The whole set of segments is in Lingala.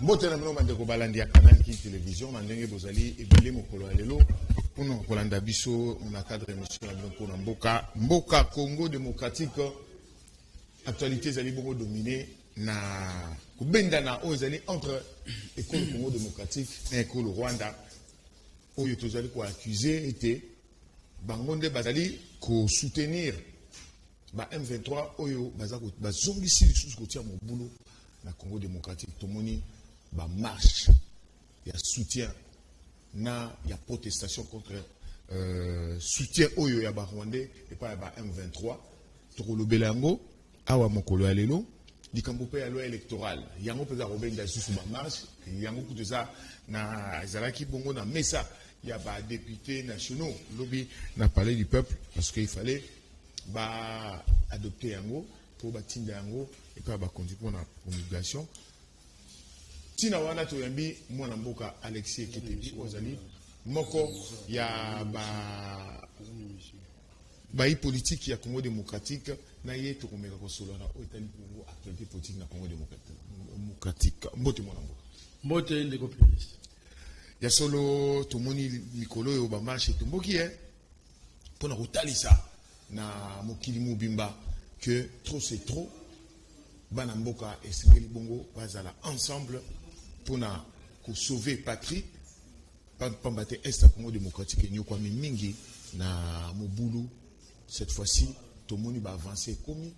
Mbote na bino bandeko balandi ya Canal Kin Television, na ndenge bozali ebele mokolo ya lelo mpona kolanda biso na cadre émission na bino mpona mboka mboka Congo démocratique. Actualité ezali bongo domine na kobendana oyo ezali entre ekolo Congo démocratique na ekolo Rwanda, oyo tozali koaccuse ete bango nde bazali kosoutenir ba M23 oyo bazongisi lisusu kotia mobulu na Congo démocratique. Tomoni ba marche ya soutien na ya protestation contre soutien oyo ya ba Rwandais epai ya ba M23. Tokolobela yango awa mokolo ya lelo. Likambo mpe ya loi électorale, yango mpenza kobenda lisusu bamarche. Yango kutu eza na ezalaki bongo na mesa ya badéputés nationaux lobi na Palais du Peuple, parce que il fallait baadopter yango mpo batinda yango epai ya bakonzi mpona promulgation. Ntina wana toyambi mwana mboka Alexis Eketebi, oyo azali moko ya ba bayi politique ya Congo démocratique. Na ye tokomeka kosolola na oyo etali bongo actualité politique na Congo démocratique. Mbote, mwana mboka. Mbote, ndeko Pianiste. Ya solo, tomoni mikolo oyo bamarche etomboki ye mpona kotalisa na mokili mobimba que trop, c'est trop. Bana mboka esengeli bongo bazala ensemble mpona kosauver patrie, pamba te Est ya Congo démocratique enyokwami mingi na mobulu. Cette fois-ci tomoni baavance ekomi,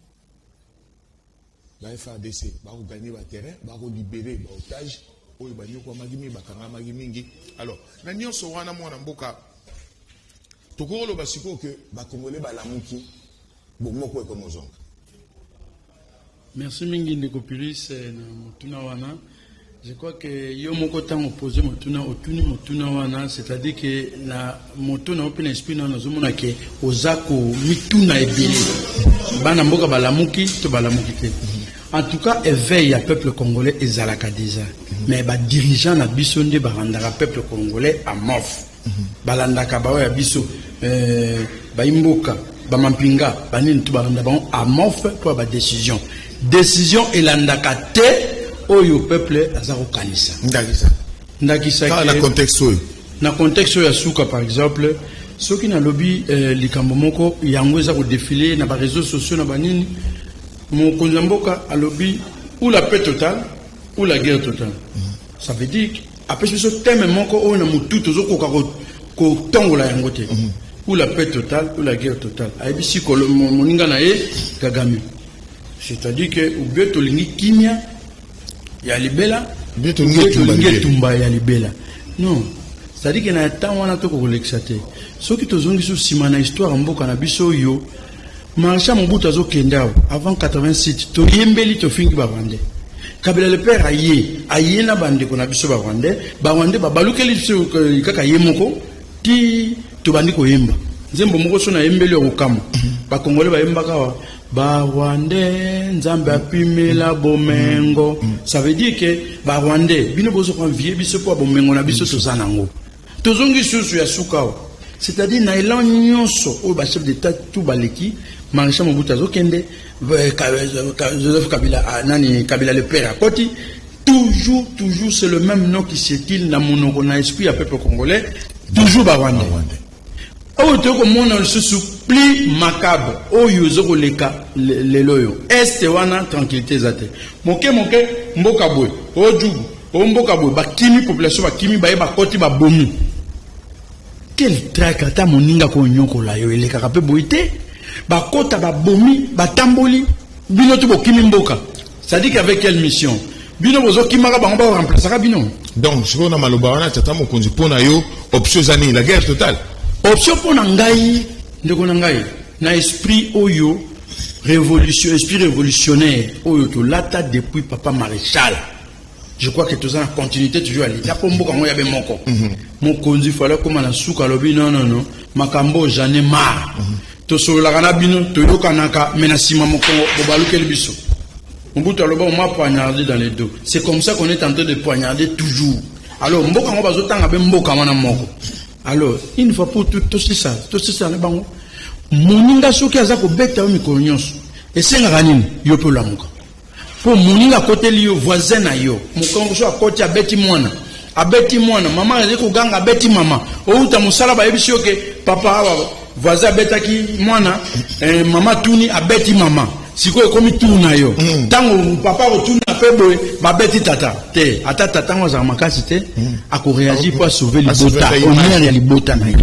ba FARDC bakogagner baterrain, bakolibérer baotage oyo banyokwamaki mingi, bakangamaki mingi. Alors, na nyonso wana, mwana mboka, tokoloba sikoyo ke bakongole balamuki, bomoko ekomi ozonga? Merci mingi, ndeko Pilis, na motuna wana. Je crois que yo moko, ntango opose motuna, otuni motuna wana, c'est-à-dire que na moto na yo mpe na esprit na yo, nazomona ke oza komituna ebele: bana mboka balamuki to balamuki te? En tout cas, éveil ya peuple congolais ezalaka déjà, mais badirigeant na biso nde barandaka peuple congolais amorphe. Balandaka baoyo ya biso, bayimboka, bamampinga, banini to balanda bango amorphe mpo ya badécision. Décision elandaka te oyo peuple aza kokanisa. Ndakisa? Ndakisa? Kaka na contexte oyo. Na contexte oyo ya suka, par exemple, soki nalobi likambo moko, yango eza kodéfiler na baréseaux sociaux na banini. Mokonzi ya mboka alobi: ou la paix totale ou la guerre totale. Ça veut dire apesi biso thème moko oyo na motu tozokoka kotongola yango te. Ou la paix totale ou la guerre totale. Ayebisi moninga na ye Kagame, c'est-à-dire que ou bien tolingi kimia ya libela, Bien tolingi etumba. Tolingi etumba ya libela. Non, c'est-à-dire que na ntango wana tokokolekisa te. Soki tozongi so nsima na histoire ya mboka na biso oyo, Maréchal Mobutu azokende awa avant 86, toyembeli, tofingi barwandais. Kabila le père aye, aye na bandeko na biso barwandais. Barwandais babalukeli biso kaka ye moko ti tobandi koyemba nzembo moko. So nayembeli ya kokamwa, bakongole bayembaka awa: "Barwandais, Nzambe apimela bomengo." Ça veut dire que barwandais, bino bozokoenvier biso mpo ya bomengo na biso toza nango. Tozongi susu ya suka awa, c'est-à-dire na élan nyonso oyo bachef d'État tout baleki, Maréchal Mobutu azokende, Joseph Kabila, nani, Kabila le père akoti, toujours, toujours c'est le même nom qui circule na monoko, na esprit ya peuple congolais, toujours barwandais. Oyo toyei komona lisusu plus macabre oyo eza koleka lelo oyo, Est wana tranquillité eza te. Moke moke, mboka boye o Djugu, o mboka boye, bakimi, population bakimi, baye bakoti, babomi. Quel trac! Ata moninga konyokola yo elekaka mpe boye te. Bakota, babomi, batamboli, bino to bokimi mboka. C'est-à-dire qu'avec quelle mission bino bozokimaka bango, bakoremplaçaka bino? Donc sikoyo, na maloba wana, tata mokonzi, mpo na yo option eza nini? La guerre totale? Option mpo na ngai, ndeko na ngai, na esprit oyo révolution, esprit révolutionnaire oyo tolata depuis papa maréchal, je crois que toza na continuité toujours ya l'état, mpo mboka yango yabe moko. Mokonzi fale akóma na suka, alobi: "Non, non, non, makambo j'en ai marre. Tosololaka na bino, toyokanaka, mais na nsima mokongo bobalukeli biso." Mobutu aloba: "On m'a poignardé dans les dos." C'est comme ça qu'on est en train de poignarder toujours. Alors mboka yango bazotanga be mboka wana moko. Alors, une fois pour tout, tosisa, tosisa na bango. Moninga soki aza kobeta yo mikolo nyonso, esengaka nini? Yo mpe olamuka. Mpo moninga akoteli yo, voisin na yo, mokongo so akoti, abeti mwana, abeti mwana, mama azali koganga, abeti mama. Outa mosala, bayebisi yo ke papa awa voisin abetaki mwana, mama tuni, abeti mama. Sikoyo ekomi tour na yo. Ntango papa akotuna mpe boye, babeti tata te, ata tata ngo azalaka makasi te, akoréagir mpo asauve libota, honneur ya libota na ye.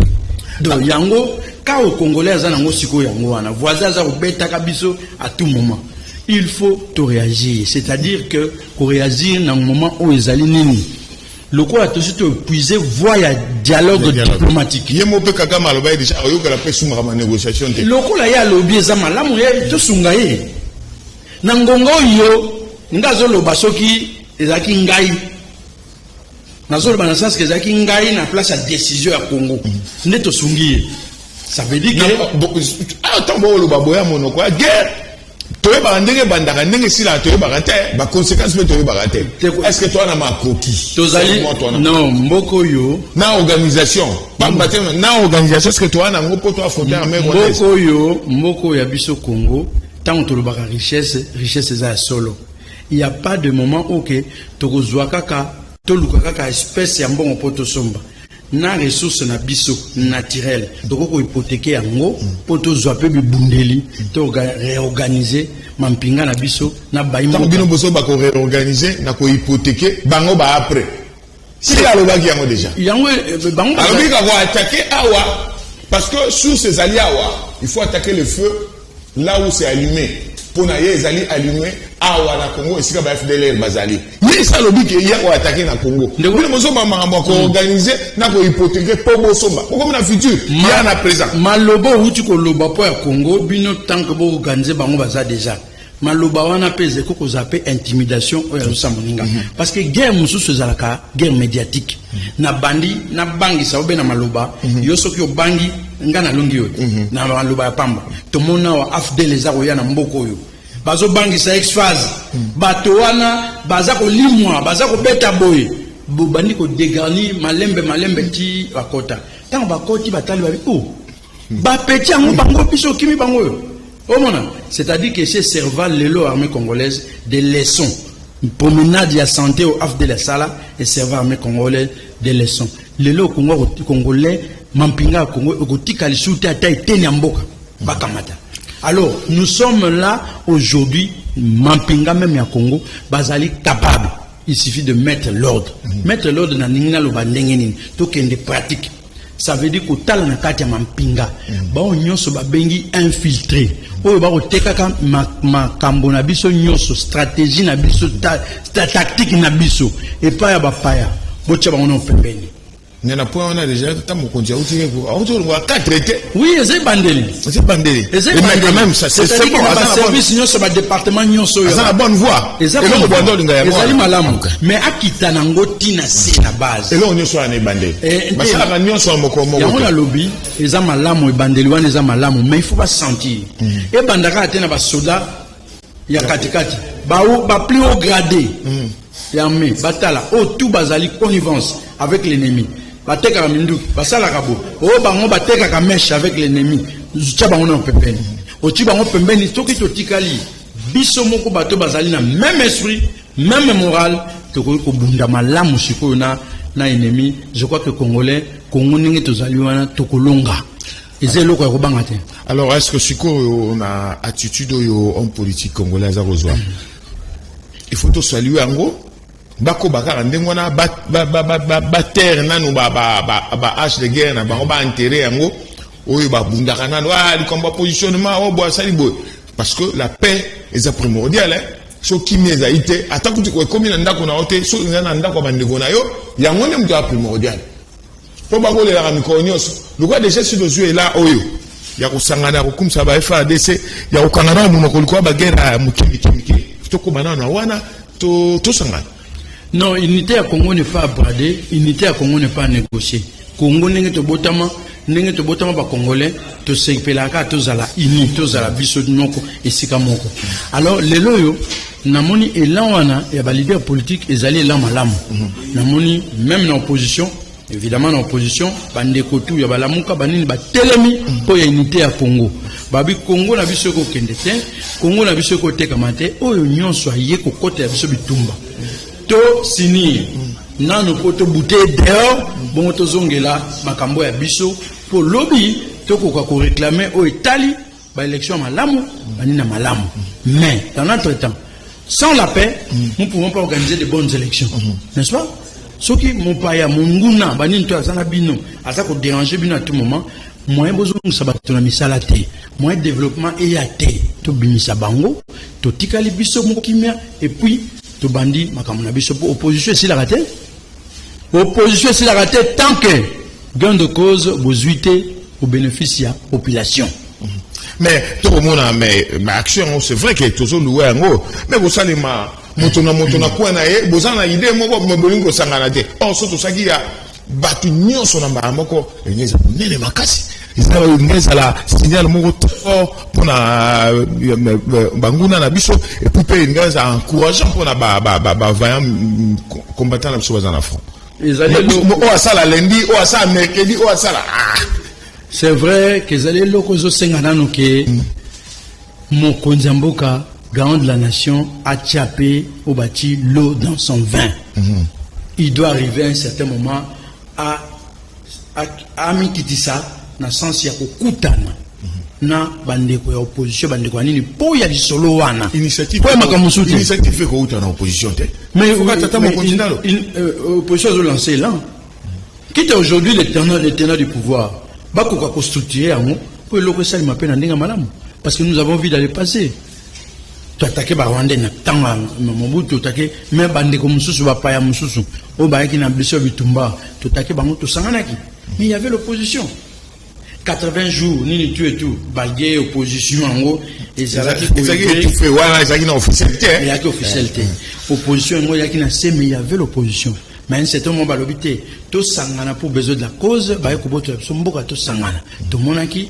Donc yango ka o Congolais aza nango sikoyo, yango wana voisin aza kobetaka biso à tout moment. Il faut to réagir, c'est-à-dire que koréagir na moment oyo ezali nini? Lokola tosi toépuise voie ya dialogue diplomatique. Ye mo mpe Kagame aloba ye déjà oyokela mpe sumaka banégociation te. Lokola ye alobi eza malamu, ye tosunga ye na ngonga oyo. Nga azoloba, soki ezalaki ngai, nazoloba na sens ke ezalaki ngai na place ya décision ya Congo, nde tosungi ye, ça veut dire que ntango oloba boya monoko ya guerre, toyebaka ndenge ebandaka, ndenge esilaka toyebaka te, baconséquence mpe toyebaka te. Est ce que toza na makoki? Tozali non, mboka oyo Na organisation, pamba te na organisation, est ce que toza nango mpo toaffronter armée rwandaise? Mboka oyo ya biso Congo, ntango tolobaka richesse, richesse eza ya solo. Il y a pas de moment oke tokozwa kaka, toluka kaka espèce ya mbongo mpo tosomba. Na ressource na biso naturelle, tokoki kohypothéquer yango mpo tozwa mpe bibundeli, to réorganiser mampinga na biso na bayi. Ntango bino boso bakoréorganiser na kohypothéquer bango, ba après sili alobaki yango déjà. Yango bango alobi ka koattaquer awa parce que source ezali awa. Il faut attaquer le feu là où c'est allumé. Mpo na ye ezali allumé awa na Congo, esika ba FDLR bazali. Ye esi alobi ke ye koattaquer na Congo. Bino bozomba makambo ya koorganiser na kohypothéquer mpo bosomba, bokomi na futur, ya na présent. Maloba outi koloba mpo ya Congo, bino tant que boorganiser, bango baza déjà. Maloba wana mpe ezali kozala mpe intimidation oyo azosala moninga, parce que guerre mosusu ezalaka guerre médiatique. Na bandi nabangisa obe na maloba yo, soki obangi nga, nalongi oyo na maloba ya pamba. Tomona awa AFDL eza koya na mboka oyo, bazobangisa ex-FAZ, bato wana baza kolimwa, baza kobeta boye, bobandi kodégarnir malembe malembe ti bakota. Ntango bakoti, batali, babi o bapeti yango bango, biso okimi bango oyo omona. C'est-à-dire que ce serva lelo armée congolaise des leçons. Promenade ya santé au AFDL asala eserva armée congolaise des leçons. Lelo Congo, Congolais, mampinga ya Congo ekotika lisusu te ata eteni ya mboka bakamata. Alors nous sommes là aujourd'hui, mampinga même ya Congo bazali capable. Il suffit de mettre l'ordre. Mettre l'ordre na ndenge naloba ndenge nini? Tokende pratique. Ça veut dire kotala na kati ya mampinga, bao nyonso babengi infiltré, oyo bakotekaka makambo na biso nyonso, stratégie na biso, tactique na biso epai ya bapaya, botia bango na pembeni. Mais na point wana déjà, ta mokonzi auti kolongola 4 te. Oui, eza ebandeli. Eza ebandeli. Eza. Mais quand même, ça c'est bon. Baservice nyonso, badépartement nyonso oyo aza na bonne voie. Eza eloko bwanda olinga yango. Ezali malamu, mais akita nango ntina se na base. Eloko nyonso wana ebandeli, basalaka nyonso ya moko moko. Yango nalobi eza malamu, ebandeli wana eza malamu, mais il faut basentir ebanda kaka te na basoda ya katikati, ba plus haut gradé ya armée, batala oyo tout bazali connivence avec l'ennemi, batekaka minduki, basalaka bo oyo bango batekaka mèche avec l'ennemi. Tia bango na pembeni, oti bango pembeni. Soki totikali biso moko, bato bazali na même esprit, même moral, tokoki kobunda malamu sikoyo na ennemi. Je crois que Congolais, Congo ndenge tozali wana, tokolonga, eza eloko ya kobanga te. Alors, est ce que sikoyo na attitude oyo homme politique congolais aza kozwa, il faut tosaluer yango, bakoba kaka ndenge wana, baterre nanu bahache de guerre na bango, baenterre yango oyo babundaka nanu likambo ya positionnement oyo boye asali boye, parce que la paix eza primordiale, hein? Soki kimia ezali te, ata kuti ekomi na ndako na yo te, soki eza na ndako ya bandeko na yo, yango nde moto ya primordial mpo bakolelaka mikolo nyonso. Lokola déjà si tozwi ela oyo ya kosangana, ya kokumisa ba FARDC, ya kokanga na monoko likolo ya baguerre ya moke mike mike, tokóma nano na wana, tosangana. Non, unité ya Congo n'est pas à brader, unité ya Congo n'est pas à négocier. Congo ndenge tobotama, ndenge tobotama bacongolais, tosepelaka tozala uni, tozala biso moko esika moko. Alors lelo oyo namoni élan wana ya baleader politique ezali élan malamu. Namoni même na opposition. Évidemment, na opposition, bandeko tu ya balamuka, banini, batelemi mpo ya unité ya Congo. Babi Congo na biso ekokende te, Congo na biso ekotekama te. Oyo nyonso aye kokotela biso bitumba, to sinir nanu mpo tobute dehors, bongo tozongela makambo ya biso, mpo lobi tokoka koréclamer oyo etali baélection ya malamu, banini ya malamu. Mais dans notre temps, sans la paix, nous ne pouvons pas organiser de bonnes élections, n'est-ce pas? Soki mopaya, monguna, banini to aza na bino, aza kodéranger bino à tout moment, moyen bozongisa bato na misala te, moyen développement eya te. Tobimisa bango, totikali biso moko kimia, et puis tobandi makambo na biso, mpo opposition esilaka te. Opposition esilaka te tant que gain de cause bozwi te au bénéfice ya population. Mais tokomona, mais action yango, c'est vrai que tozoluwa yango, mais kosalema moto na moto na coin na ye, boza na idée moko, me bolingi kosangana te. Or so tosaki ya bato nyonso na mbala moko, elingi eza monene makasi, elingi ezala signal moko très fort mpona banguna na biso, et puis mpe elingi ezala encourageant mpona bavaillant combattant na biso baza na front. Oyo asala lundi, oyo asala mercredi, oyo asala C'est vrai que ezali eloko ezosenga nano ke mokonzi ya mboka, garant de la nation, atia mpe oyo bati l'eau dans son vin. Il doit arriver à un certain moment à amikitisa na sens ya kokutana na bandeko ya opposition, bandeko ya nini, mpo ya lisolo wana, mpo ya makambo mosusu te. Initiative ekouta na opposition te. Mais tata mokonzi nalo opposition azolancer là, quitte aujourd'hui les tenants du pouvoir bakoka kostructurer yango mpo eloko esalema mpe na ndenge ya malamu, parce que nous avons vu dans le passé, toattaquer Barwandais na ntango ya Mobutu, toattaquer mais bandeko mosusu, bapaya mosusu oyo bayaki na biso ya bitumba, toattaquer bango, tosanganaki, mais il y avait l'opposition. 80 jours nini, tout et tout, balge opposition yango ezalaki étouffé wana, ezalaki na officiel te. Ezalaki officiel te. Opposition yango ezalaki na se, mais il y avait l'opposition. Mais à un certain moment, balobi te, tosangana pour besoin de la cause, baye kobotola biso mboka, tosangana. Tomonaki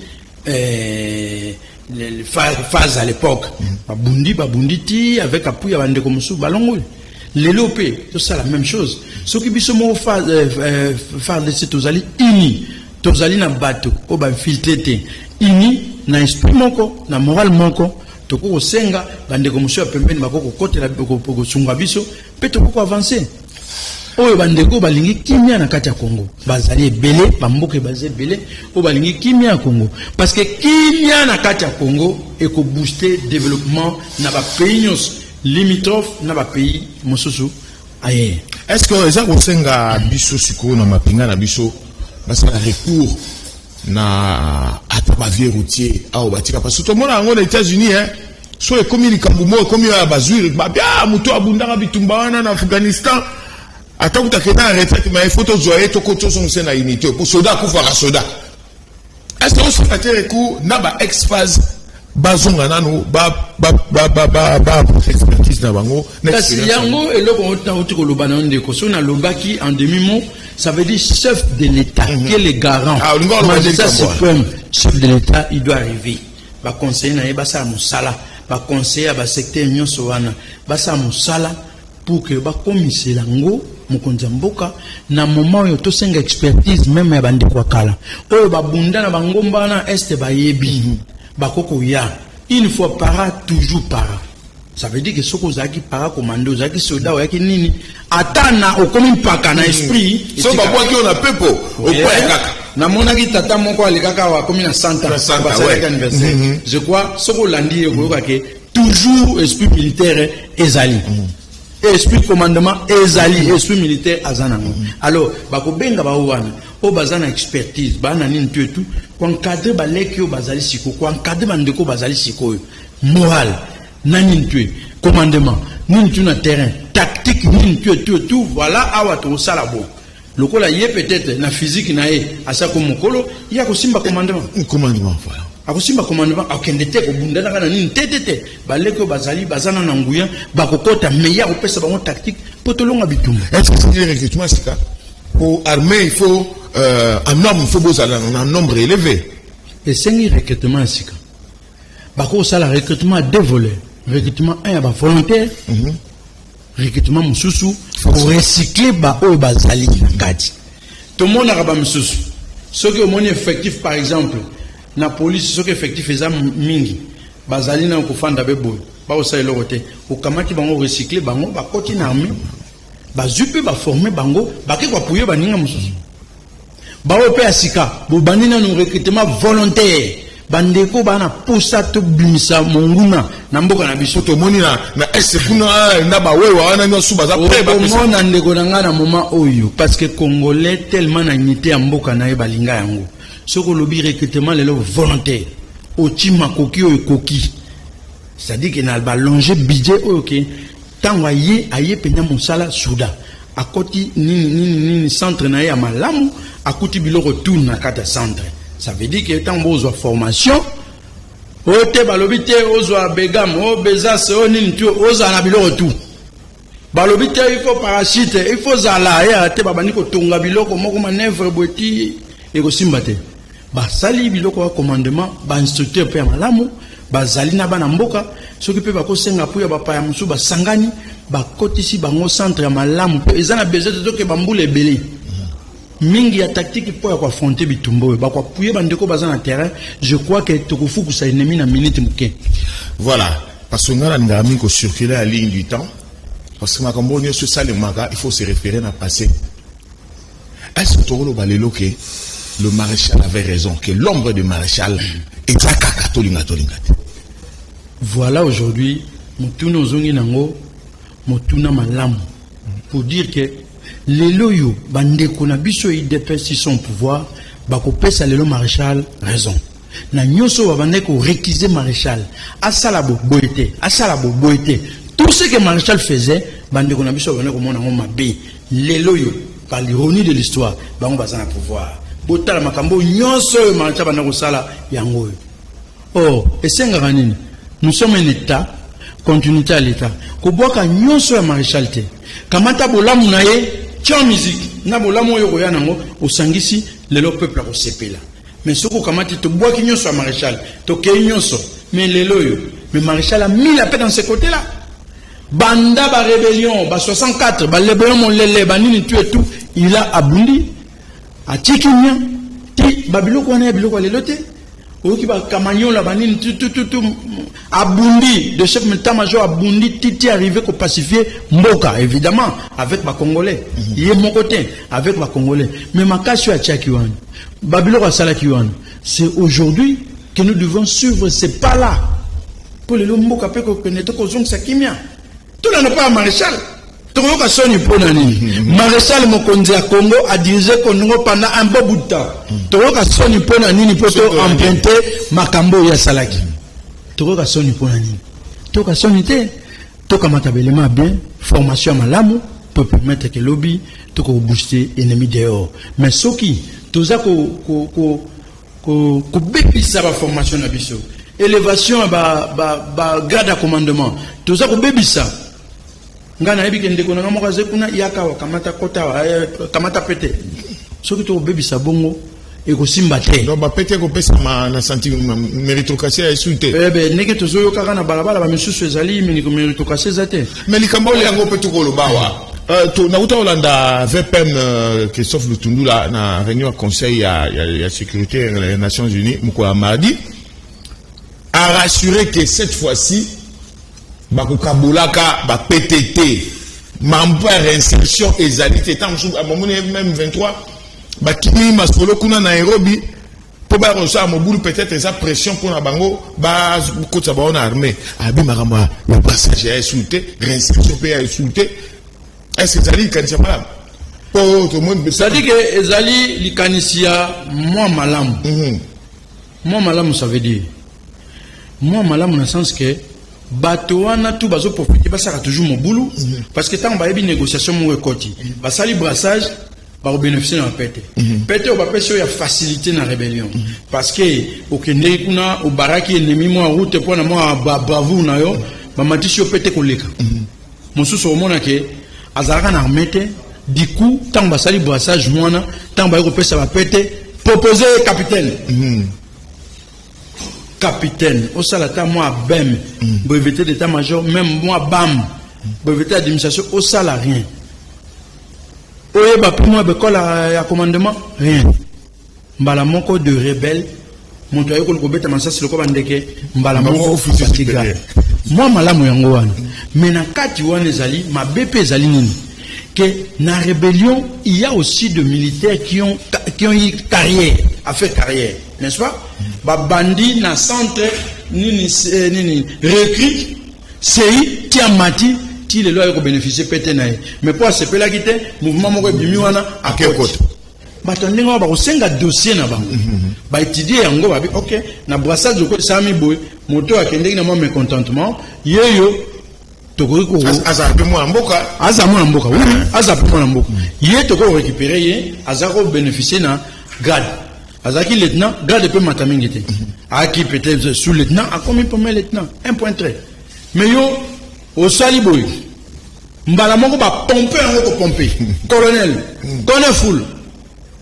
phase à l'époque, babundi, babundi ti avec appui ya bandeko mosusu, balongoli. Lelo mpe tosala même chose. Soki biso moko FARDC tozali uni, tozali na bato oyo bainfiltre te, uni na esprit moko, na moral moko, tokoki kosenga bandeko mosusu ya pembeni, bakoki kokotela, kosunga biso, mpe tokoki koavancer. Oyo bandeko balingi kimia na kati ya Congo bazali ebele, bamboka baza ebele oyo balingi kimia ya Congo, parce que kimia na kati ya Congo ekobooster développement na bapays nyonso limitrophe, na bapays mosusu aye. Est ce que eza kosenga biso sikoyo na mapinga na biso basala recours na ata bavieux routier awa batika? Parce que tomona yango na États-Unis, hein, so ekomi likambo moko, ekomi oyo bazwi babia moto abundaka bitumba wana na Afghanistan, ata kuta akenda na retraite, mais il faut tozwa ye, tozongisa na unité, po soda akufaka soda. Est ce que osala te recours na ba ex FAZ, bazonga nanu ba expertise na bango? Kasi yango eloko nauti koloba na yo, ndeko. Soki nalobaki en demi mot, ça veut dire chef de l'État qui est le garant, Ah, olingi oloba magistrat nde likambo suprême, chef de l'État, il doit arriver, baconseiller na ye basala mosala, baconseiller ya basecteur nyonso wana basala mosala pour que bakomisela yango mokonzi ya mboka na moment oyo tosenga expertise même ya bandeko ya kala oyo babunda na bangomba wana este, bayebi, bakokoya. Une fois para, toujours para. Ça veut dire que soki ozalaki para commando, ozalaki soda, oyaki nini, ata na okomi mpaka na esprit. So babwaki oyo na pepo, okwaya kaka. Namonaki tata moko alekaka awa, akomi na 100 Na ans, 100 ans, basalaki anniversaire, je crois. Soki olandi ye, okoyoka ke toujours esprit militaire ezali, esprit commandement ezali, esprit militaire aza nango. Alors bakobenga bao wana oyo baza na expertise, baa na nini, tu etu koencadrer baleki oyo bazali sikoyo, koencadrer bandeko oyo bazali sikoyo, moral na nini, tu commandement nini, tu na terrain, tactique nini, tu tu tu voilà, awa tokosala bon. Lokola ye peut-être na physique na ye asako mokolo, ye akosimba commandement. Commandement, voilà. Akosimba commandement, akende te kobundanaka na nini te te te. Baleki oyo bazali, baza na nguya, bakokota, mais ye akopesa bango tactique mpo tolonga bitumba. Est ce que c'est recrutement sika pour armée? Il faut un homme, il faut bozala na nombre élevé. Esengi recrutement ya sika. Bakosala recrutement ya deux volets: recrutement 1 ya bavolontaire, recrutement mosusu korecycler baoyo bazali na kati. Tomonaka bamisusu, soki omoni effectif, par exemple na police, soki effectif eza mingi, bazali na kofanda be boye, bakosala eloko te. Okamati bango, recycle bango, bakoti na armée, bazwi mpe baforme bango, bake koappuyer baninga mosusu. Baoyo mpe ya sika, bobandi nanu recrutement volontaire. Bandeko baa na posa tobimisa monguna na mboka na biso. Tomoni na est kuna na bawewa wana nyonso baza prêt bapesa. Okomona, ndeko na ngai, na moment oyo, parce que Congolais tellement na unité ya mboka na ye, balinga yango. Soki olobi recrutement lelo volontaire, oti makoki oyo ekoki, c'est-à-dire ke na balonge budget oyo ke ntango aye mpenza mosala, suda akoti nini nini nini, centre na ye ya malamu, akuti biloko tout na kati ya centre. Ça veut dire ke ntango bozwa formation oyo te, balobi te ozwa begam o bezas o nini tu, ozala na biloko tout. Balobi te il faut parachute, il faut zala ya te. Babandi kotonga biloko moko, manœuvre boye ti ekosimba te. Basali biloko ya commandement, bainstructeur mpe ya malamu bazali na bana mboka. Soki mpe bakosenga mpo ya bapaya mosusu, basangani, bakotisi bango centre ya malamu, mpe eza na besoin te toke bambula ebele mingi ya tactique mpo ya koaffronter bitumba oyo. Bakoappuyer bandeko baza na terrain. Je crois que tokofukusa ennemi na minute moke. Voilà, parce que nga nalingaka mingi kocirculer la ligne du temps, parce que makambo oyo nyonso esalemaka, il faut se référer na passé. Est-ce que tokoloba lelo ke le maréchal avait raison, que l'ombre du maréchal eza kaka, tolinga tolinga te? Voilà, aujourd'hui motuna ozongi nango, motuna malamu, pour dire que lelo oyo bandeko na biso UDPS sont pouvoir, bakopesa lelo maréchal raison na nyonso oyo babandaki korécuser maréchal, asala boye te, asala boye te. Tout ce que maréchal faisait, bandeko na biso babandaki komona yango mabe. Lelo oyo, par l'ironie de l'histoire, bango baza na pouvoir. Botala makambo nyonso oyo maréchal banda kosala yango oyo. Or esengaka nini? Nous sommes un État, continuité ya l'État. Kobwaka nyonso ya maréchal te. Kamata bolamu na ye, tia musique na bolamu oyo koya nango, osangisi, lelo peuple akosepela. Mais soki okamati, tobwaki nyonso ya maréchal, tokei nyonso, mais lelo oyo, mais maréchal a mis la paix dans ce côté là banda barébellion ba 64, barébellion molele, banini, tout et tout, il a abundi, atiki nia ti babiloko wana ya biloko ya lelo te. Oyoki bakamanyola, banini, tutututu, abundi de chef d'état major, abundi titi arrivé kopacifier mboka, évidemment avec bacongolais. Ye moko te, avec bacongolais. Mais makasi oyo atiaki wana, babiloko asalaki wana, c'est aujourd'hui que nous devons suivre ces pas là mpo lelo mboka mpe kokende to kozongisa kimia. Tolanda mpo ya maréchal, tokoyoka soni mpo na nini? Maréchal mokonzi ya Congo, adirige Congo pendant un bon bout de temps. Tokoyoka soni mpo na nini? Mpo to emprunte makambo oyo asalaki. Tokoyoka soni mpo na nini? Toyoka soni te. Tokamata belema ya bien, formation ya malamu peut permettre ke lobi tokobooster ennemi dehors. Mais soki toza kobebisa baformation na biso, élévation ya bagrade ya commandement, toza kobebisa. Ngai nayebi ke ndeko na nga moko aza kuna, yaka awa, kamata kota awa, kamata pete. Soki tokobebisa bongo, ekosimba te. Donc bapete ekopesama na santi méritocratie ya esu te. Ebe ndenge tozoyokaka na balabala, bamisusu ezali méritocratie eza te. Mais likambo oyo yango mpe tokoloba awa, nauta kolanda VPM Christophe Lutundula na réunion ya conseil ya sécurité ya Nations Unies mokolo ya mardi, a rassuré que cette fois-ci bakokabolaka bapete te, mambo ya réinsertion ezali te. Ntango mosusu bamoni même 23 bakimi masolo kuna na Nairobi mpo bakosala mobulu, peut-être eza pression mpona bango bakotisa bango na armée. Abi makambo ya brassage ya esu te, réinsertion mpe ya esu te. Est ce ezali likanisi ya malamu mpo tomoni? C'est-à-dire que ezali likanisi ya mwa malamu. Mwa malamu, ça veut dire mwa malamu na sens que bato wana tu bazoprofite, basalaka toujours mobulu, parce que ntango bayebi négociation moko ekoti, basali brassage, bakobénéficie na bapete. Pete oyo bapesi oyo ya facilité na rébellion, parce que okendeki kuna, obaraki ennemi mwa route mpo na mwa bravoure na yo, bamatisi yo pete koleka mosusu. Omona ke azalaka na armée te. Du coup, ntango basali brassage mwana, ntango baye kopesa bapete, propose capitaine, capitaine osala ata mwa bem, breveté d'état major, même mwa bam, breveté d'administration, osala rien. Oyeba mpe mwa bekola ya commandement, rien. Mbala moko de rebelle, moto ayekoli kobeta masasi lokola bandeke, mbala moko officier batika. Supérieur. Mwa malamu yango wana, mais na kati wana ezali mabe mpe ezali nini? Que na rébellion, il y a aussi de militaires qui ont eu carrière, a fait carrière, n'est-ce pas? Babandi na centre nini, nini, recrue sei ti amati ti lelo, aye kobénéficie pe te na ye, mais mpo asepelaki te mouvement moko ebimi wana, Ake akoti. Kota. Bato ya ndenge wana bakosenga dossier na bango, baétudie yango, babi ok, na brassage oko esalami boye, moto akendeki na mwa mécontentement yeyo, tokoki ko Azala mpe mwana mboka. Aza mwana mboka, oui, aza mpe mwana mboka. Ye tokoki korécupérer ye, aza kobénéficie na grade. Azalaki lieutenant, grade mpe mata mingi te, ayaki peut-être sous lieutenant, akomi premier lieutenant, un point trait. Mais yo osali boye, mbala moko bapompe yango, kopompe colonel, colonel full.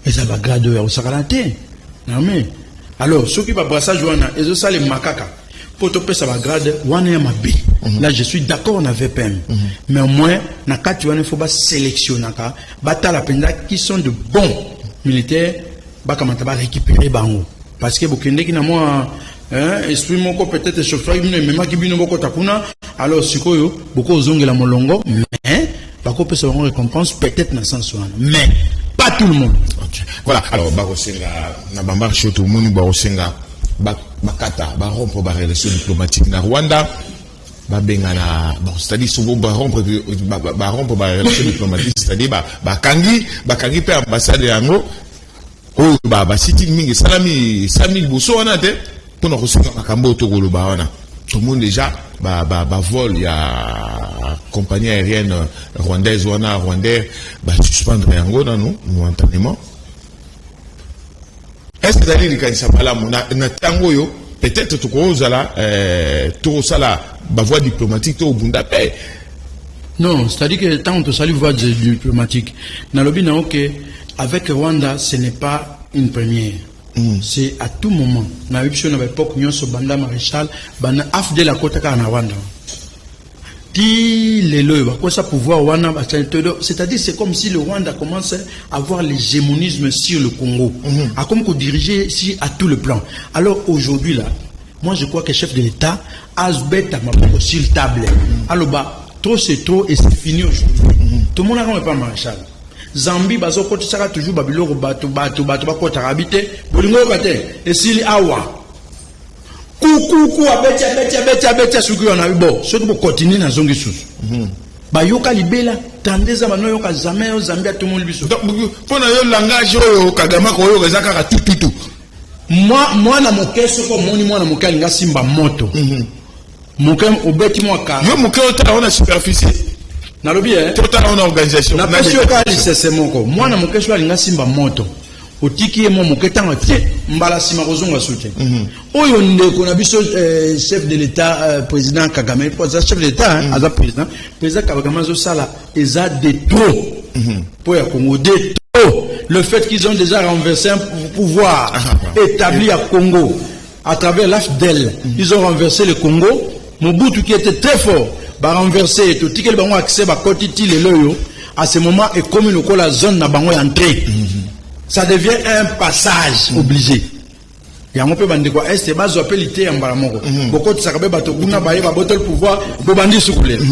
Eza bagrade oyo ya kosakana te name. Alors soki babrassage wana ezosalema kaka mpo topesa bagrade wana ya mabe, là je suis d'accord na VPM. Mais au moins na kati wana, il faut basélectionnaka, batala mpenza qui sont de bons militaires, bakamata, barécupérer bango, parce que bokendeki na mwa, hein, esprit moko peut-être échauffaki bino, ememaki bino bokota kuna. Alors sikoyo bokozongela molongo, mais bakopesa bango récompense peut-être na sens wana, mais pas tout le monde. Ok. Voilà, alors bakosenga na bamarche oyo tomoni, bakosenga bakata, barompre barelation diplomatique na Rwanda, babengana. Bon, c'est-à-dire soki barompre barelation diplomatique, c'est-à-dire bakangi mpe ambassade yango oyo basiti mingi esalami liboso wana te mpona kosenga makambo oyo tokoloba wana. Tomoni déjà bavol ya compagnie aérienne rwandaise wana, Rwandair, basuspendre yango nanu momentanément. Est ce que ezali likanisa malamu na ntango oyo? Peut-être tokozala tokosala bavoie diplomatique to obunda mpe. Non, c'est-à-dire que tant que tosali voie diplomatique, nalobi na que avec Rwanda, ce n'est pas une première. C'est à tout moment. Na biso na époque nyonso, banda maréchal, banda AFDL akota kaka na Rwanda. Ti lelo oyo bakosa pouvoir wana, c'est-à-dire c'est comme si le Rwanda commence à avoir l'hégémonisme sur le Congo. A comme diriger si à tout le plan. Alors aujourd'hui là, moi je crois que chef de l'État azobeta maboko sur table. Alors bah trop c'est trop et c'est fini aujourd'hui. Tout le monde a pas maréchal. Zambie bazokotisaka toujours babiloko, bato bato bato bakotaka bi te, bolingo oyoka te, esili awa kukuku, abeti abeti abeti abeti, asuki wana. Bo soki bokontinue, nazongi susu, bayoka libela tande eza banoyoka jamais oyo Zambie atomoli biso. Mpo na yo, langage oyo Kagame koyoka eza kaka tututu? Mwana moke, soki omoni mwana moke alinga simba moto moke, obeti mwa kara. Yo moke otala ngo na superficie. Nalobi e Totala ngo na organisation. Napesi yo kaka lisese moko. Mwana moke soki alinga simba moto, otiki ye mwa moke, ntango te mbala nsima kozonga su te. Oyo ndeko na biso chef de l'État, président Kagame, po aza chef de l'État, hein, aza président, président Kagame azosala eza de trop mpo ya Congo, de trop. Le fait qu'ils ont déjà renversé un pouvoir établi à Congo à travers l'AFDL, ils ont renversé le Congo. Mobutu qui était très fort, barenversé, totikeli bango accès, bakoti ti lelo oyo. À ce moment ekomi lokola zone na bango ya entrée, ça devient un passage obligé. Yango mpe bandeko ya Est bazwa mpe liteya mbala moko. Bokotisaka mpe bato kuna, baye babotoli pouvoir, bobandi sukulela.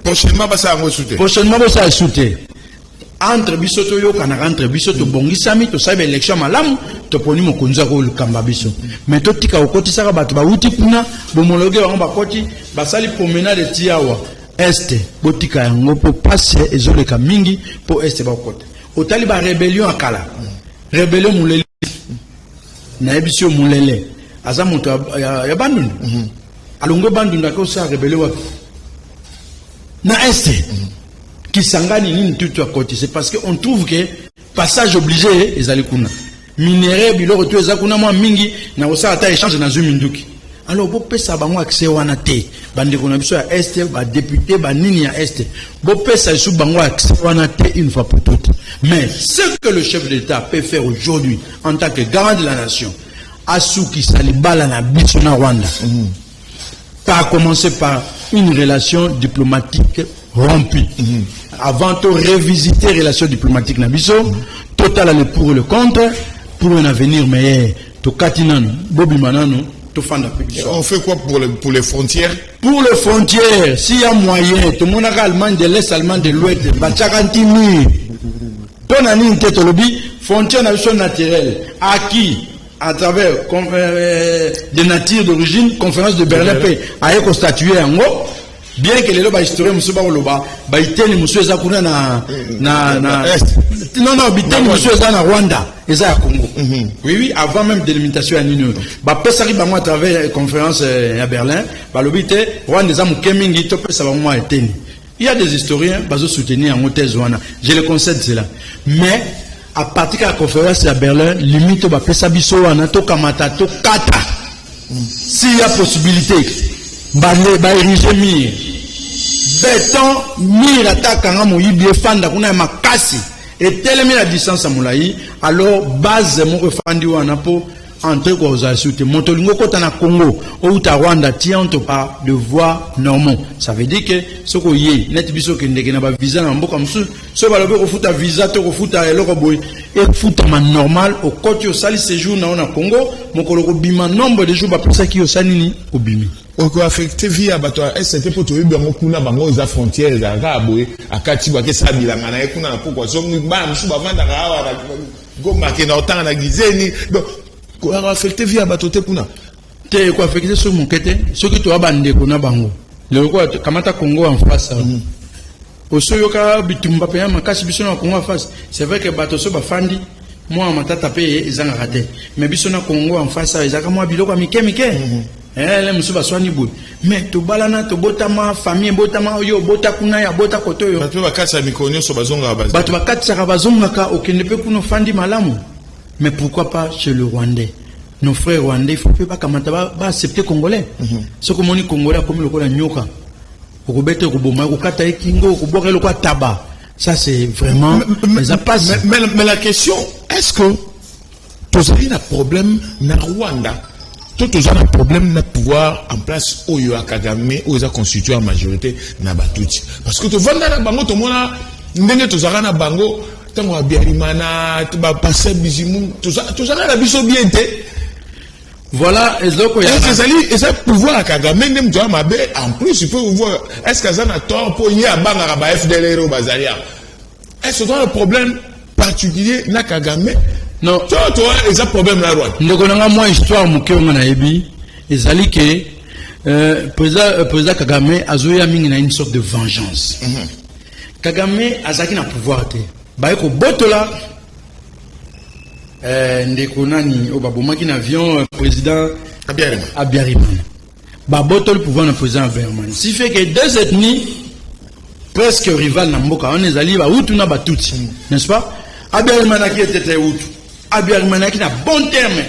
Prochainement basala yango esu te. Prochainement bosala esu te. Entre biso toyokanaka, entre biso tobongisami, tosali baélection ya malamu, toponi mokonzi akolukamba biso. Mais totika kokotisaka bato bawuti kuna, bomologe bango, bakoti, basali promenade ti awa Est. Botika yango mpo pase ezoleka mingi mpo Est bakota. Otali barébellion ya kala, rébellion Molele, nayebisi yo, Molele aza moto ya Bandundu. Alongwe Bandundu, ake osala rébellion wapi? Na Est, Kisangani, nini tutu akoti. C'est parce que on trouve que passage obligé ezali kuna, minerai, biloko to eza kuna mwa mingi, na kosala ata échange, nazwi minduki. Alors bopesa bango accès wana te. Bandeko na biso ya Est, badéputé, banini ya Est, bopesa lisusu bango accès wana te, une fois pour toutes. Mais ce que le chef de l'État peut faire aujourd'hui en tant que garant de la nation, asukisa libala na biso na Rwanda, par commencer par une relation diplomatique. rompu. Avant to revisiter relation diplomatique na biso, totala le pour et le contre pour un avenir meilleur. Tokati nanu, bobima nanu, tofanda mpe biso. On fait quoi pour les frontières? Pour les frontières, s'il y a moyen, tomonaka Allemagne de l'Est, Allemagne de l'Ouest, batiaka nti mur. Mpo na nini te? Tolobi frontière na biso naturelle, acquis à travers de nature d'origine, conférence de Berlin mpe aye kostatuer yango, bien que lelo bahistorien mosusu bakoloba baiteni mosusu eza kuna na Est. Non, biteni mosusu eza na Rwanda, eza ya Congo. Oui, avant même délimitation ya nini oyo bapesaki bango à travers conférence ya Berlin, balobi te Rwanda eza moke mingi, topesa bango mwa eteni. Il y a des historiens bazosoutenir yango, thèse wana, je le concède cela. Mais à partir ya conférence ya Berlin, limite oyo bapesa biso wana, tokamata, tokata. S'il y a possibilité, bale baériger mur béton, mur ata akanga moyibi, efanda kuna ya makasi, etelemi na distance ya molai. Alors base moko efandi wana mpo entre kozala su te. Moto olingi okɔta na Congo, outa Rwanda, ti entre par de voies normaux. Ça veut dire que soki oye neti biso okendeke na bavisa na mboka mosusu, soki balobi kofuta visa to kofuta eloko boye, efutama normal. Okɔti, osali séjour na yo na Congo, mokolo kobima, nombre de jours bapesaki, osali nini, obimi. Okoaffecter vie ya bato ya Est te, mpo toyebi yango kuna, bango eza frontière ezalaka kaka boye, akati bakesala bilanga na ye kuna na pokwa, zongi. Bana mosusu bavandaka awa na Goma, akenda kotanga na Gizeni. Donc koaffecter vie ya bato te kuna? Te, ekoaffecter soki moke te. Soki toya bandeko na bango lelo, kamata Congo en face awa, osoyoka bitumba mpenza makasi. Biso na Congo en face, c'est vrai que bato so bafandi mwa matata mpe ezangaka te, mais biso na Congo en face awa ezalaka mwa biloko ya mike mike. Le mosusu baswani boye, mais tobalana, tobotama, famille ebotama, oyo obota kuna, ya bota kote oyo. Bato mpe bakatisa mikolo nyonso bazongaka. Bato bakatisaka, bazongaka, okende mpe kuna, ofandi malamu. Mais pourquoi pas chez le Rwandais, nos frères rwandais? Il faut mpe bakamata, baaccepter congolais. Soki omoni congolais akomi lokola nyoka, okobeta, okoboma, okokata ye kingo, okobwaka ye lokola taba, ça c'est vraiment eza pasi. Mais la question, est-ce que tozali na problème na Rwanda to toza na problème na pouvoir en place oyo ya Kagame, oyo eza constitué en majorité na Batutsi? Parce que tovanda na bango, tomona ndenge tozalaka na bango ntango Habyarimana, bapasteur Bizimungu, tozalaka na biso bien te. Voilà eloko ya Est-ce ezali eza pouvoir ya Kagame nde moto ya mabe? En plus, il faut voir, est ce que aza na tort mpo ye abangaka ba FDLR oyo bazali awa? Est ce que toza na problème particulier na Kagame Non. to eza problème na Rwanda? Ndeko na nga, mwa histoire moke oyo nga nayebi ezali ke président Kagame azoya mingi na une sorte de vengeance. Kagame azalaki na pouvoir te, baye kobotola ndeko nani oyo babomaki na avion, président Habyarimana. Habyarimana. Babotoli pouvoir na président Habyarimana, si fait que deux ethnies presque rivales na mboka wana ezali Bahutu na Batutsi, n'est-ce pas? Habyarimana aki etete Hutu. Habyarimana aki na bon terme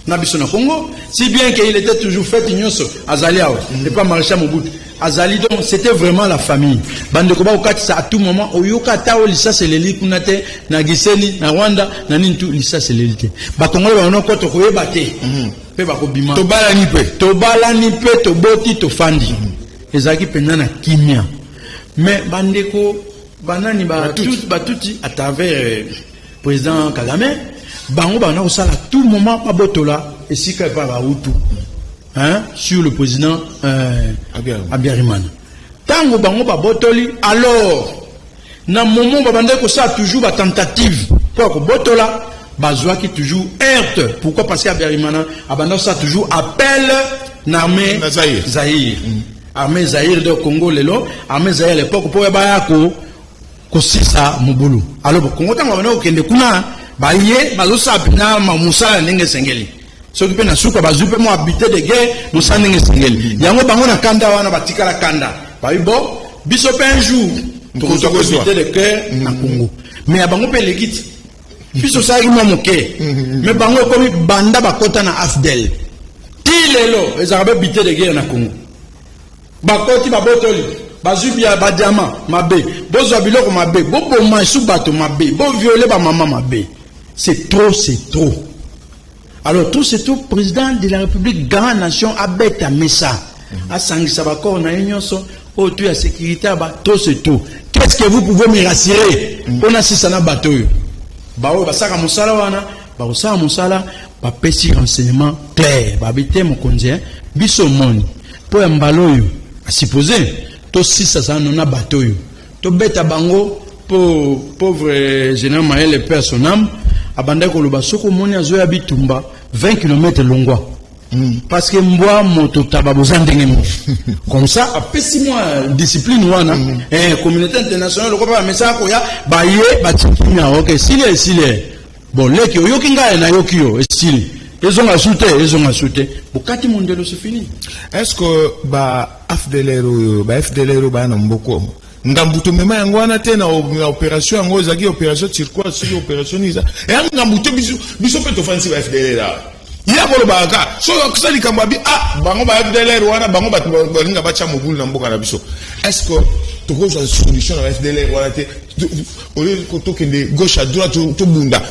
na biso na Congo, si bien qu'il était toujours fête nyonso azali awa epa maréchal Mobutu azali. Donc c'était vraiment la famille. Bandeko bakokatisa à tout moment, oyoka ata oyo lisasi eleli kuna te, na Gisenyi, na Rwanda, na nini tu, lisasi eleli te. Bakongole bango kota koyeba te mpe bakobima. Tobalani mpe. Tobalani mpe, toboti, tofandi, ezalaki mpenza na kimia. Mais bandeko banani, Batutsi, à travers président Kagame, bango banda kosala tout moment babotola esika epa Bahutu, hein, sur le président Habyarimana. Habyarimana. Ntango bango babotoli, alors na moment babandaki kosala toujours batentative mpo ya kobotola, bazwaki toujours heurte. Pourquoi? Parce que Habyarimana abanda kosala toujours appel na armée Na Zaïre. Zaïre, armée Zaïre de Congo lelo, armée Zaïre à l'époque, mpo baya ko kosisa mobulu. Alors Congo, ntango babanda kokende kuna, baye bazosala mpena mosala na ndenge esengeli. Soki mpe na suka bazwi mpe mwa butin de guerre, mosala ndenge esengeli yango. Bango na kanda wana batikala kanda, bayi bo biso mpe un jour tokozwa Tokozwa. butin de guerre na Congo. Mais ya bango mpe eleki ti biso osalaki mwa moke, mais bango ekomi banda bakota na AFDL ti lelo, ezalaka mpe butin de guerre na Congo. Bakoti, babotoli, bazwi bia badiamant mabe, bozwa biloko mabe, boboma esu bato mabe, bovioler bamama mabe. C'est trop, c'est trop. Alors tout, c'est tout. Président de la République, grand nation, abeta mesa, asangisa bacorps na ye nyonso. Oyo tout ya sécurité ya ba trop, c'est tout. Qu'est-ce que vous pouvez me rassurer mpona sisa na bato oyo? Baoyo basalaka mosala wana, bakosala mosala, bapesi renseignement clair, babi te mokonzi, biso omoni mpo ya mbala oyo asupose tosisa zano na bato oyo, tobeta bango. Mpo pauvre général Mayele, mpe ya son âme, abandaki koloba: soki omoni azoya bitumba, 20 km longwa, parce que mbwa, moto, taba, boza ndenge moko. Comme ça apesi mwa discipline wana. Communauté internationale lokola bamesaka koya, baye batikimia. Ok, esili, esili. Bon, leki, oyoki ngai, nayoki yo, esili, ezonga su te, ezonga su te, bokati mondelo, c'est fini. Est ce que ba FDLR oyo, ba FDLR oyo baya na mboko ngambu, tomema yango wana te na opération yango ezalaki opération Turquoise, soki opération nini eza eya ngambu te? Biso mpe tofandisi ba FDLR awa. Ye akolobaka kaka soki akosala likambo abi ah, bango ba FDLR wana, bango bato balinga batya mobulu na mboka na biso. Est ce que tokozwa solution na ba FDLR wana te? Olie tokende gauche à droite, tobunda,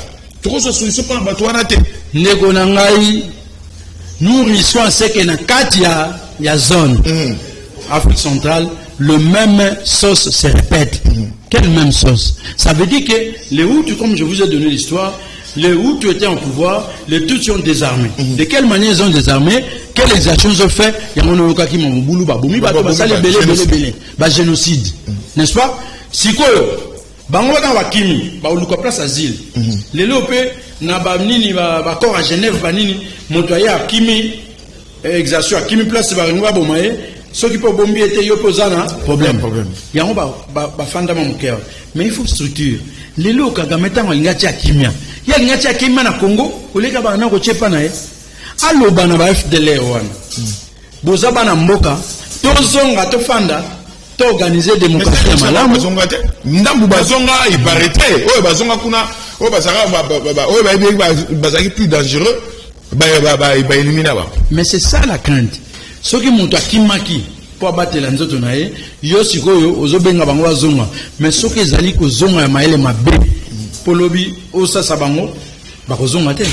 tokozwa solution mpona bato wana te? Ndeko na ngai, nous risquons à ce que na kati ya zone Afrique centrale, le même sauce se répète. Quelle même sauce? Ça veut dire que les Hutus, comme je vous ai donné l'histoire, les Hutus étaient en pouvoir, les Tutsis ont désarmé. De quelle manière ils ont désarmé? Quelles exactions ils ont fait? Yango noyokaki mobulu, babomi bato, basali ebele ebele ebele, bagénocide, n'est-ce pas? Sikoyo bango bakanga, bakimi, baoluka place asile. Lelo mpe na banini, baaccord ya Genève, banini, moto aye akimi exaction, akimi place balingi baboma ye. Soki mpe obombi ye te, yo mpe oza na problème. Problème. Yango bafandama moke awa, mais il faut structure. Lelo Kagame, ntango alingi atia kimia, ye alingi atia kimia na Congo koleka bana kotia epa na ye. Aloba na ba FDLR wana: boza bana mboka, tozonga, tofanda, toorganize démocratie ya malamu. Bazonga te, ndambu bazonga, ipare te. Oyo bazonga kuna, oyo bazalaka oyo bayebi bazalaki plus dangereux, baélimina bango. Mais c'est ça la crainte. Soki moto akimaki mpo abatela nzoto na ye, yo sikoyo ozobenga bango bazonga. Mais soki ezali kozonga ya mayele mabe, mpo lobi osasa bango, bakozonga te.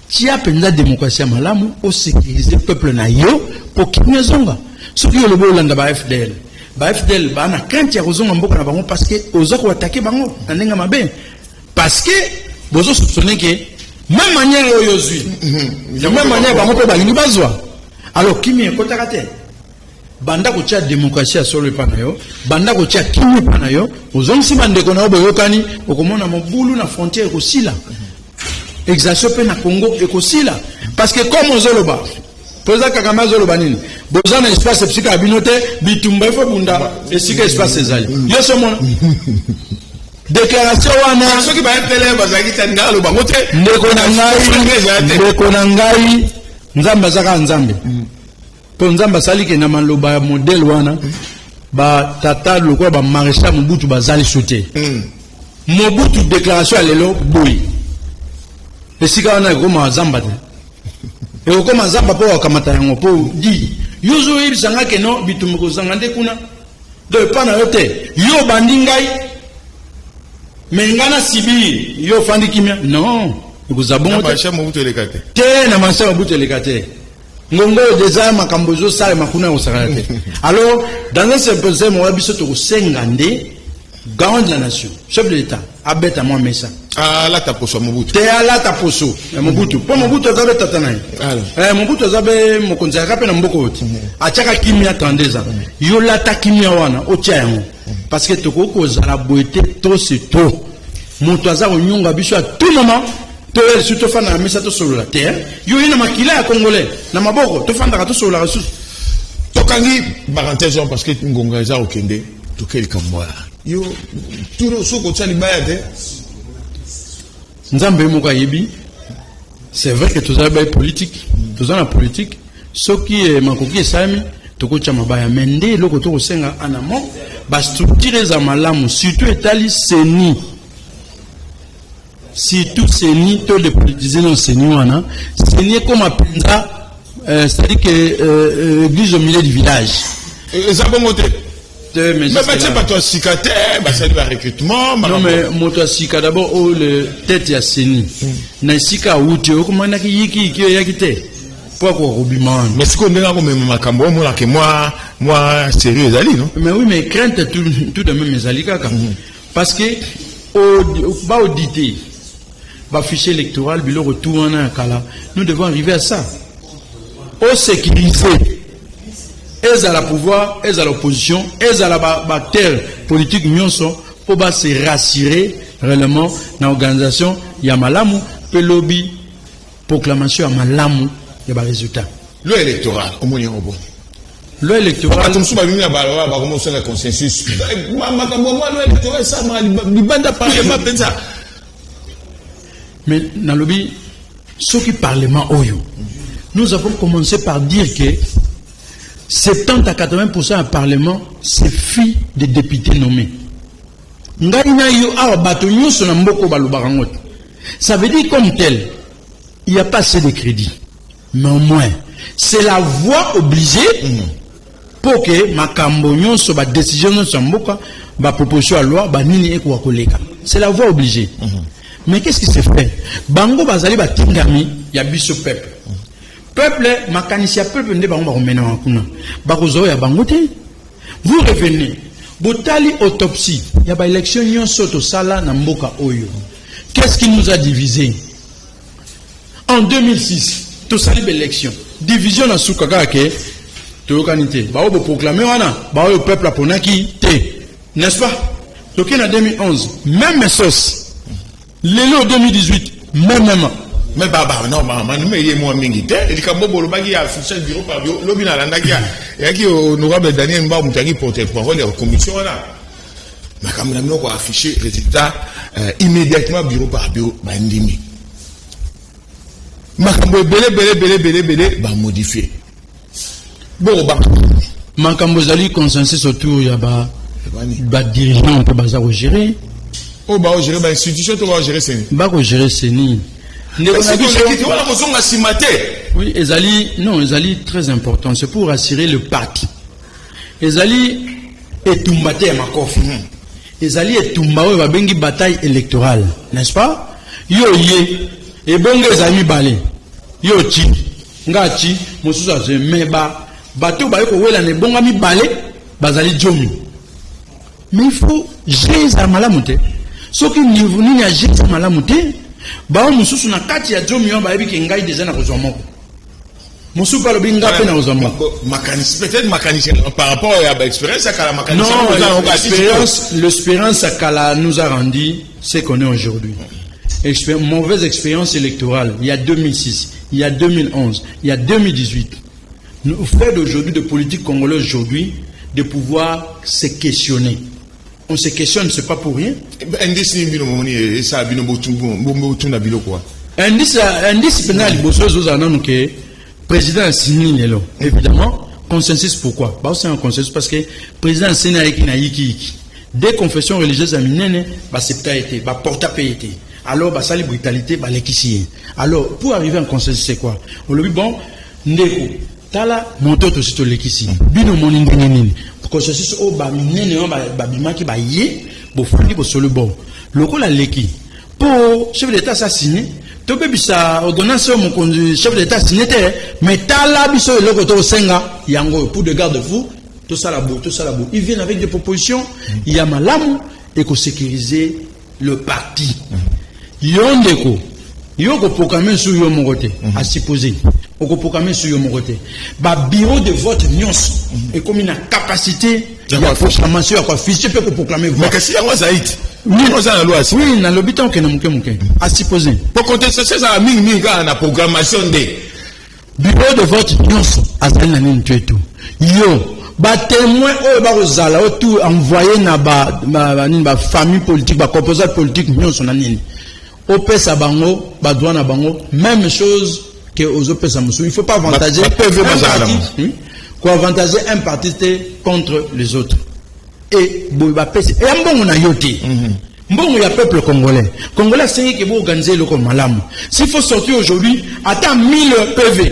Tia mpenza démocratie ya malamu, osécurize peuple na yo mpo kimia ezonga. Soki olobi olanda ba FDL, ba FDL baa na crainte ya kozonga mboka na bango, parce que oza koattaquer bango na ndenge mabe, parce que bozosoupçonne ke même manière oyo ozwi, de même manière bango mpe balingi bazwa. Alors kimia ekotaka te. Banda kotia démocratie ya solo epa na yo, banda kotia kimia epa na yo, ozongisi bandeko na yo, boyokani, okomona mobulu na frontière ekosila, exaction mpe na Congo ekosila. Parce que comme ozoloba, président Kagame azoloba nini? Boza na espace esika ya bino te, bitumba ifo bunda esika espace ezali. Yo so omona déclaration wana. Soki ba FDLR bazalaki te, nga aloba ngo te. Ndeko na ngai, ndeko na ngai, Nzambe aza kaka Nzambe, mpo Nzambe asali ke na maloba ya modèle wana, batata lokola bamaréchal Mobutu bazali su te. Mobutu, déclaration ya lelo boye, esika wana ekokoma zamba te, ekokoma zamba mpo bakamata yango. Mpo di yo ozoyebisa ke no bitumba kozanga nde kuna, donc epa na yo te. Yo obandi ngai, me ngai na sibiri, yo ofandi kimia. Non, ekozala bongo te. Maréchal Mobutu eleka te. Te, na maréchal Mobutu eleka te. Ngongo oyo deja makambo ezosalema kuna, ekosakana te. Alors dans un symposium oya, biso tokosenga nde garant de la nation, chef de l'État, abeta mwa mesa. Alata poso ya Mobutu. Te, alata poso ya Mobutu, mpo Mobutu aza be tata na ye. Alors. Mobutu aza be mokonzi, ayaka mpe na mboka oyo te, atiaka kimia 32 ans. Yo lata kimia wana, otia yango, parce que tokoki kozala boye te. Trop, c'est trop. Moto aza konyonga biso à tout moment. Toya lisusu, tofanda na mesa, tosolola te, eh? Yo ye na makila ya Congolais na maboko, tofandaka, tosololaka lisusu. Tokangi parenthèse wana parce que ngonga eza kokende. Toke likambo wana, yo turo soki otia libaya te. Nzambe ye moko ayebi. C'est vrai que tozali baye politique, toza na politique. Soki makoki esalemi, tokotia mabaya. Mais nde eloko tokosenga en amont, bastructure eza malamu, surtout etali CENI, surtout CENI. To dépolitiser no CENI wana. CENI ekoma mpenza, c'est-à-dire que église au milieu du village. Eza bongo te. Te, mais mais jusque batie là. Bato ya sika te, basali barecrutement. Non, mais moto ya sika d'abord, oyo le tête ya CENI na esika awuti, okomanaki yikiyiki, oyaki te. Mpo akoka kobima wana. Mais sikoyo, ndenge akomema makambo, omonake mwa sérieux ezali, non? Mais oui, mais crainte tout de même ezali kaka, parce que baauditer bafichier électoral, biloko tout wana ya kala, nous devons arriver à ça. Osécuriser, ezala pouvoir, ezala opposition, ezala baacteur politique nyonso, mpo base rassurer réellement na organisation ya malamu mpe lobi proclamation ya malamu ya barésultat. Loi électorale, omoni yango boni? Loi électorale? Bato mosusu babimi na balabala, bakomosenga consensus. Makambo mwa loi électorale esamaka libanda parlement mpenza. Mais nalobi, soki parlement oyo, nous avons commencé par dire que 70 à 80% ya parlement, c'est fille de députés nommés. Ngai na yo awa, bato nyonso na mboka balobaka yango te. Ça veut dire, comme tel, il n'y a pas assez de crédit, mais au moins c'est la voie obligée pour que makambo nyonso, badécision nyonso ya mboka, baproposition ya loi, banini ekoka koleka. C'est la voie obligée. Mais qu'est-ce qui se fait? Bango bazali batingami ya biso peuple. Peuple, makanisi ya peuple nde bango bakomenaka kuna, bakozwa oyo ya bango te. Vous revenez, botali autopsie ya baélection nyonso tosala na mboka oyo. Qu'est-ce qui nous a divisé? En 2006, tosali baélection, division na suka kaka ke toyokani te, baoyo boproclame wana, baoyo peuple aponaki te, n'est-ce pas? Toke na 2011, même sauce. Lelo 2018, même même. Mais baba, non, mama ye mwa mingi te. Likambo bolobaki ya affichage bureau par bureau, lobi nalandaki, eyaki honorable Daniel Mbao, moto ayaki porte parole ya commission wana. Makambo na bino koaffiche résultat immédiatement bureau par bureau, bandimi. Makambo ebele ebele ebele ebele ebele bamodifie bokobanga. Makambo ezali consensus autour ya badirigeant mpe baza kogérer. Oyo baogérer bainstitution to baogérer CENI? Bakogérer CENI, ndeko na biso. Wana kozonga nsima te. Oui, ezali, non, ezali très important, c'est pour assurer le parti. Ezali etumba te ya makofi, ezali etumba oyo babengi bataille électorale, n'est-ce pas? Yo ye ebongo ezali mibale, yo ti nga ti mosusu azwi, me ba bato baye kowela na ebonga mibale bazali jomi. Mais il faut jeu ezala malamu te. Soki niveau nini ya jeu eza malamu te, bao mosusu na kati ya jomi wana bayebi ke ngai deja na kozwa moko, mosusu mpe alobi nga mpe na kozwa moko. Makanisi, peut-être makanisi par rapport ya baexpérience ya kala, makanisi. Non, l'expérience, l'expérience ya kala nous a rendu ce qu'on est aujourd'hui. Mauvaise expérience électorale, il y a 2006, il y a 2011, il y a 2018, nous fait d'aujourd'hui, de politique congolaise aujourd'hui, de pouvoir se questionner. On se questionne, c'est pas pour rien. Indice nini bino momoni esala bino botuna biloko wana? Indice, indice mpenza ya liboso ezozala nanu ke président asini lelo. Évidemment, consensus. Pourquoi baosenga consensus? Parce que président asini, ayeki na yikiyiki. Deux confessions religieuses ya minene basepta ye te, baporta mpe ye te. Alors basali brutalité, balekisi ye. Alors pour arriver en consensus, c'est quoi? Olobi: bon, ndeko, tala moto tosi tolekisi bino, omoni ndenge nini? Consensus oyo baminene oyo babimaki, baye bofandi, bosolo. Bon, lokola leki mpo chef d'état asa signé, tobebisa ordonnance oyo mokonzi chef d'état signé te, mais tala biso eloko tokosenga yango oyo pour de garde fou, tosala boye, tosala boye. Ils viennent avec des propositions ya malamu ekosécuriser le parti. Yo ndeko, yo koproclame su yo moko te, asupposé okoproclame su yo moko te. Babureau de vote nyonso ekomi na capacité ya proclamation, ya koaffiche mpe koproclame. Mais kasi yango azali te, oza na loi. Oui, nalobi ntango okende moke moke, asupposé. Po contestation ezala mingimingi kaka na programmation nde. Bureau de vote nyonso azali na nini to etu yo batémoin oyo bakozala oyo tout envoyé na banini, bafamille politique, bacomposante politique nyonso na nini, opesa bango badroit na bango, même chose que ozopesa mosusu. Il faut pas avantager un parti, koavantager un parti te contre les autres. Et boye bapesi eya mbongo na yo te, mbongo ya peuple congolais. Congolais asengi ke boorganize eloko malamu. S'il faut sortir aujourd'hui ata 1000 PV,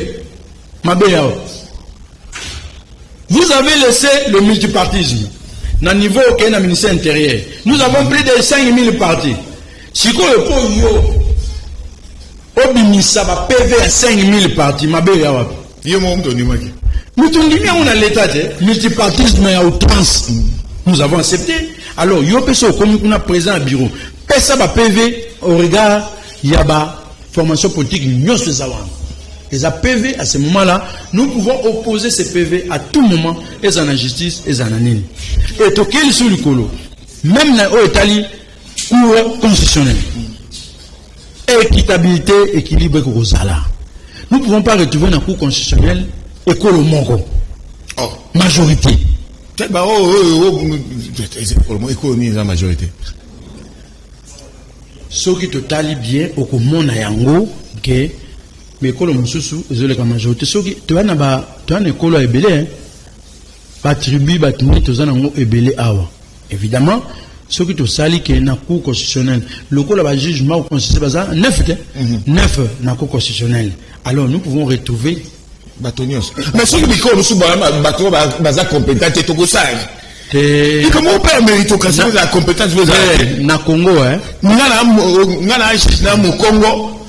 mabe yao. Vous avez laissé le multipartisme na niveau okei na ministère intérieur, nous avons plus de 5000 partis. Sikoyo mpo yo obimisa ba PV ya 5000 partis, mabe ya wapi? Ye moko moto ondimaki. Mais tondimi yango na l'État te, multipartisme ya outrance. Nous avons accepté. Alors yo mpe so okomi kuna président ya bureau, pesa ba PV au regard ya ba formation politique nyonso eza wana. Eza PV. À ce moment là, nous pouvons opposer ces PV à tout moment, eza na justice, eza na nini. Et tokei lisusu likolo, même na oyo etali Cour constitutionnelle, équitabilité, équilibre ekokozala. Nous pouvons pas retrouver na Cour constitutionnelle ekolo moko Oh. majorité. Te ba oyo oyo ekolo nini eza majorité? Soki totali bien, okomona yango ke ekolo mosusu ezoleka majorité. Soki toya na ba, toya na ekolo ya ebele, hein. Batribu, bato nini, toza nango ebele awa. Évidemment, soki tosali ke na Cour constitutionnelle, lokola bajuge moko constitutionnel baza neuf te, neuf na Cour constitutionnelle, alors nous pouvons retrouver bato nyonso. Mais soki bikolo mosusu bato oyo baza compétent te, tokosala te. Likambo mpe ya méritocratie, ozala compétence, ozala te, na Congo, hein. Nga na na mokongo,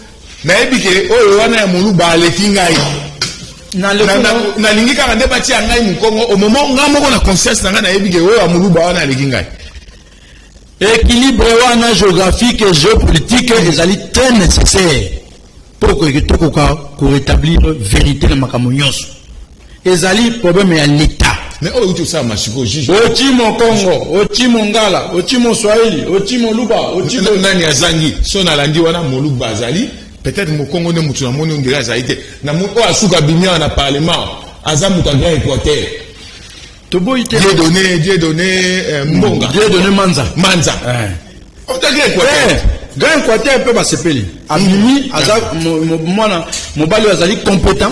nayebi ke oyo wana ya moluba aleki ngai. Na Nalingi kaka nde batia ngai mokongo. Au moment nga moko na conscience na ngai, nayebi ke oyo ya moluba wana aleki ngai. Équilibre wana géographique et géopolitique ezali très nécessaire mpo que tokoka korétablir vérité na makambo nyonso. Ezali problème ya l'État. Mais oyo euti osalama sikoyo, juge Oti mokongo, oti mongala, oti moswahili, oti moluba, oti Nani azangi? So nalandi wana, moluba azali, peut-être mokongo nde motu namoni ondire azali te. Oyo asuka bimi awa na parlement, aza moto ya Grand Équateur. Toboyi te. Dieudonné Mbonga. Dieudonné Manza. Manza. Moto ya Grand Équateur. Grand Équateur mpe basepeli, abimi, aza mwana mobali oyo azali compétent,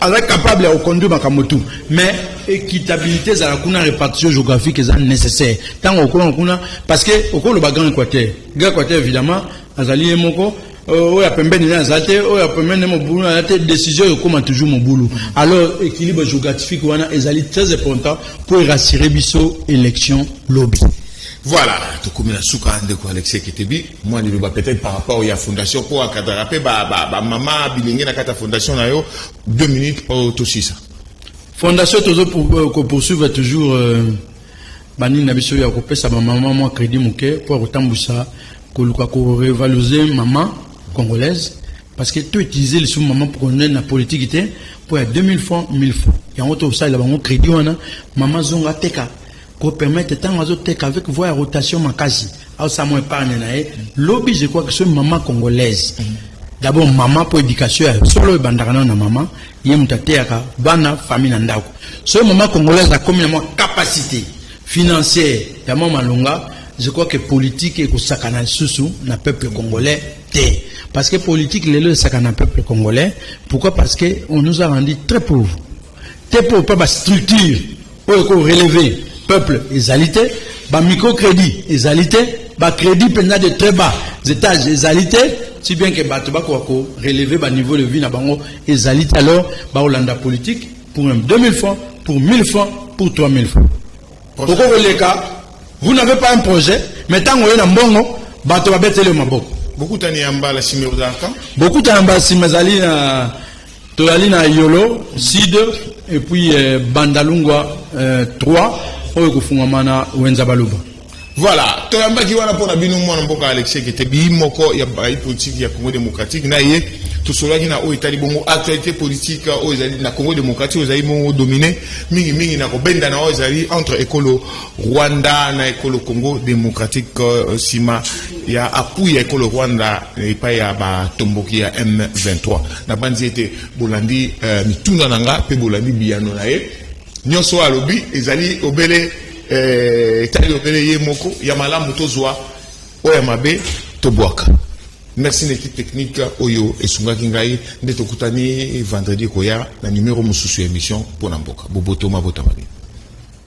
aza capable ya koconduire makambo tu. Mais équitabilité ezala kuna, répartition géographique eza nécessaire ntango okoma kuna, parce que okoloba Grand Équateur, Grand Équateur, évidemment azali ye moko, oyo ya pembeni ne aza te, oyo ya pembeni ne mobulu aza te, décision ekóma toujours mobulu. Alors équilibre géographique wana ezali très important pour rassurer biso élection lobi. Voilà, tokomi na suka. Ndeko Alexis Ketebi, mwa liloba peut-être par rapport ya fondation mpo akadaka mpe bamama bilenge na kati ya fondation na yo. 2 minutes mpo tosisa. Fondation tozo kopoursuivre toujours banini na biso ya kopesa bamama mwa crédit moke mpo ya kotambusa, koluka korevaloriser mama congolaise, parce que to utiliser lisusu mama congolaise na politique te mpo ya 2000 francs, 1000 francs. Yango tokosalela bango crédit wana, mama zonga ateka, kopermettre ntango azoteka avec voie ya rotation makasi, aosala mwa épargne na ye lobi. Je crois que soki mama congolaise, d'abord mama, mpo éducation ya solo ebandaka nano na mama, ye moto ateyaka bana, famille na ndako. Soki mama congolaise akomi na mwa capacité financière ya mwa malonga, je crois que politique ekosakana lisusu na peuple congolais te, parce que politique lelo esakana na peuple congolais. Pourquoi? Parce que on nous a rendu très pauvres te, mpo mpe bastructure oyo ekorelever peuple ezali te, bamicrocrédit ezali te, bacrédit mpenza de très bas étage ezali te, si bien que bato bakoka korelever baniveau de vie na bango ezali te. Alors baolanda politique pour même 2000 francs, pour 1000 francs, pour 3000 francs. Okokoleka, vous n'avez pas un projet, mais ntango oye na mbongo, bato babeteli yo maboko. Bokutani ya mbala nsima ozalaka? Bokutani ya mbala nsima ezali na, tozali na Yolo Sud et puis Bandalungwa 3 oyo kofungwama na Wenza Baluba. Voilà, toyambaki wana mpona bino mwana mboka Alexis Ketebi, moko ya bai politique ya Congo démocratique. Na ye tosololaki na oyo etali bongo actualité politique oyo ezali na Congo démocratique, oyo ezali bongo dominé mingimingi na kobenda na oyo ezali entre ekolo Rwanda na ekolo Congo démocratique, nsima ya appui ya ekolo Rwanda epai ya batomboki ya M23. Nabandi ete bolandi mituna na nga mpe bolandi biyano na ye nyonso. Oyo alobi ezali obele etali obele ye moko. Ya malamu tozwa, oyo ya mabe tobwaka. Merci na équipe technique oyo esungaki ngai. Nde tokutani vendredi koya na numero mosusu ya émission Mpona Mboka. Boboto mabota mabino.